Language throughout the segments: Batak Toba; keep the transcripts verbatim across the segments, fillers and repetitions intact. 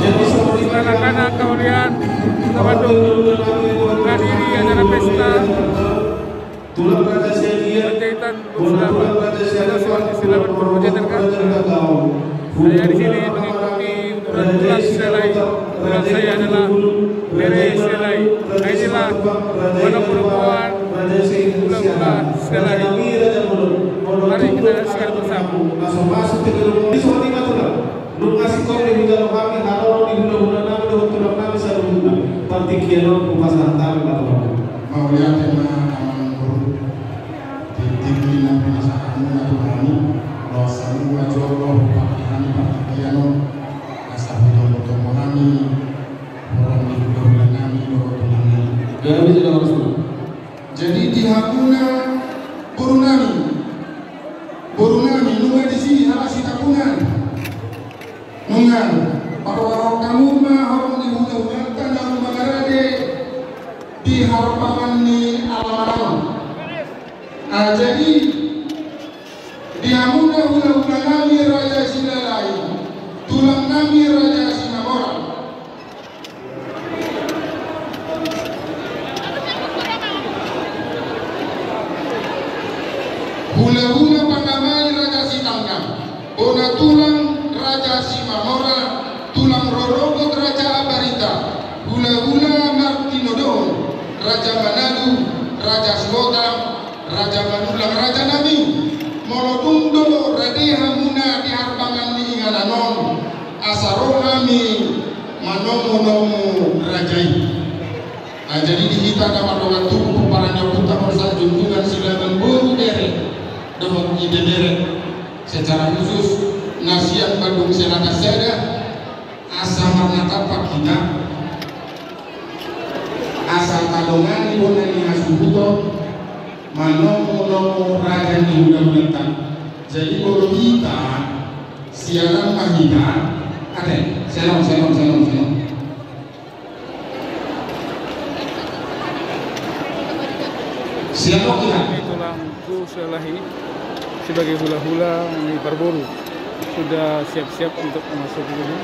Jadi, seperti anak-anak kalian, teman-teman, menghadiri acara pesta Panjaitan Tulang Silaban, Silaban Purwojaya terkait. Saya di sini mengikuti tulang Silaban. Tulang saya adalah Mere Silaban. Nah, inilah mana perempuan tulang Silaban. Mari kita saksikan bersama. Nunga singkop di hujalo hami, haroro di hulahula nami dohot tulang nami saluhutna. Partingkian on hupasahat hami ma tu hamu. Mauliate ma amang boru. Tingki na pinasahatmuna tu hami, loas hamu ma jolo hupake hami partingkian on, asa hutomutomu hami, horong ni hulahula nami dohot tulang nami. Gabe jala horas ma. Jadi di hamuna boru nami, boru nami, nunga disi halak Sitabunan. Nunga, parroharohon hamu ma horong ni hulahulanta na mangarade di harbangan ni alaman on. Ah, jadi di hamuna hulahula nami Raja Silalahi, tulang nami Raja Simamora. Hulahula pangamai Raja Sitanggang, bona tulang Raja Simamora, tulang rorobot Raja Ambarita, hulahula martinodohon, Raja Manalu, Raja Suhota, Raja Manulang, raja nami, molo dung do rade hamuna di harbangan ni inganan on, asa ro hami manomunomu raja i. Ah, jadi di hita na mardongan tubu pomparan ni ompunta Raja Simanjunjung Silaban boru bere dohot ibebere, secara khusus na sian Bandung Selatan sada, asa marnatampak hita, asa tadongani bona ni hasuhuton, manomunomu raja ni hulahulanta. Jadi molo hita sianan ma hita, ate, sianon, sianon, sianon, sianon. Sianon hita. Tulangku Silalahi sebagai hulahula ni parboru sudah siap-siap untuk memasuki gedung.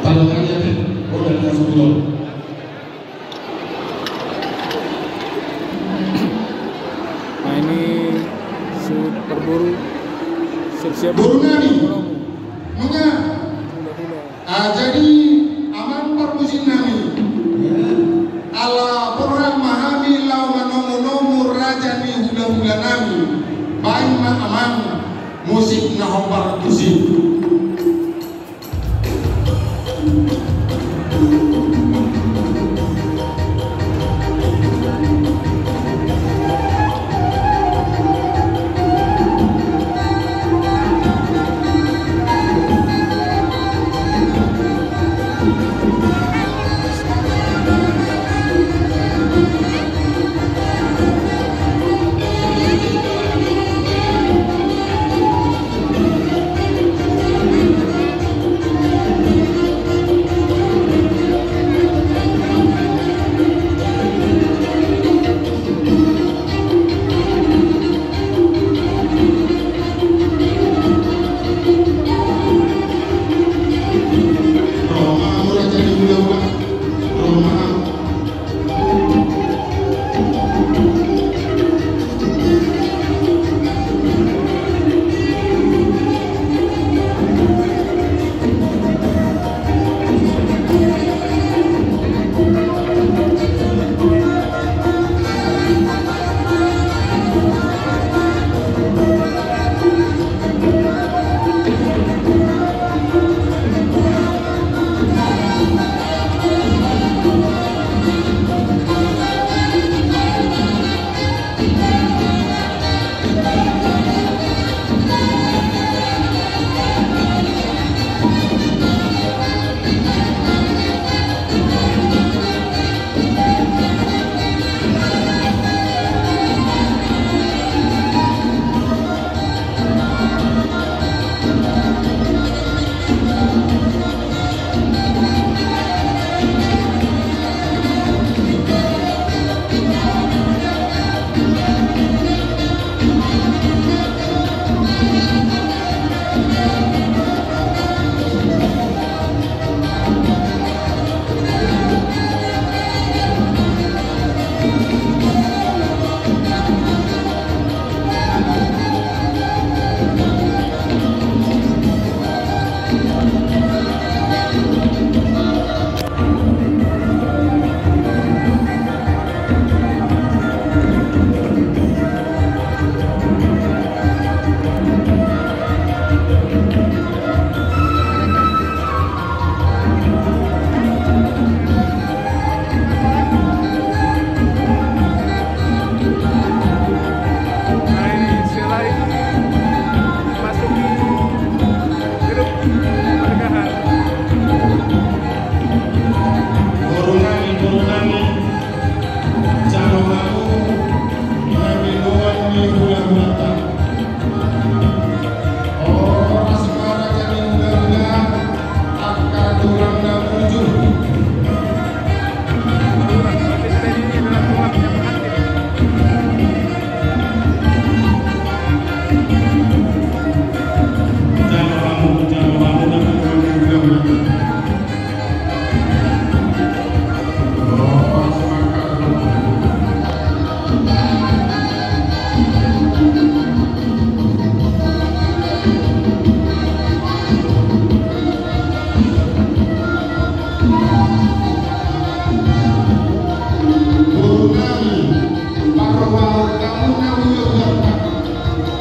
Tadongani ate, bona ni hasuhuton. Nah, ini suhut parboru siap-siap. Boru nami. Nunga. Hula-hula. Ah, jadi amang parmusiknami, ala borhat ma hami laho manomunomu raja ni hulahulanami. Baen ma amang musik na hombar tusi.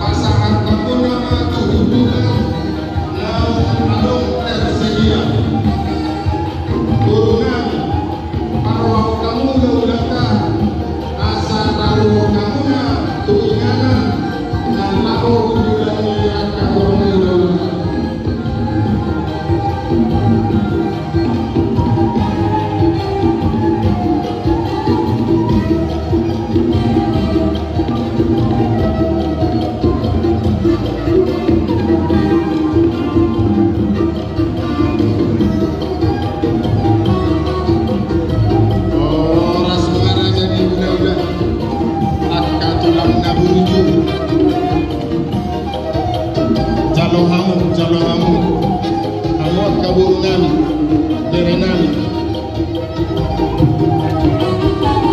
Pasahat hamuna ma tu hujungan naung adong tersedia. Boru nami, parrohahon hamu hulahulanta asa taruhon hamuna tu inganan na laho hujungan ni angka boru nami. Horas ma raja ni hulahula, angka tulang na burju. Jalo hamu, jalo hamu. Hamu angka boru nami, bere nami.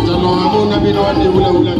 Jalo hamu na binoan ni hulahula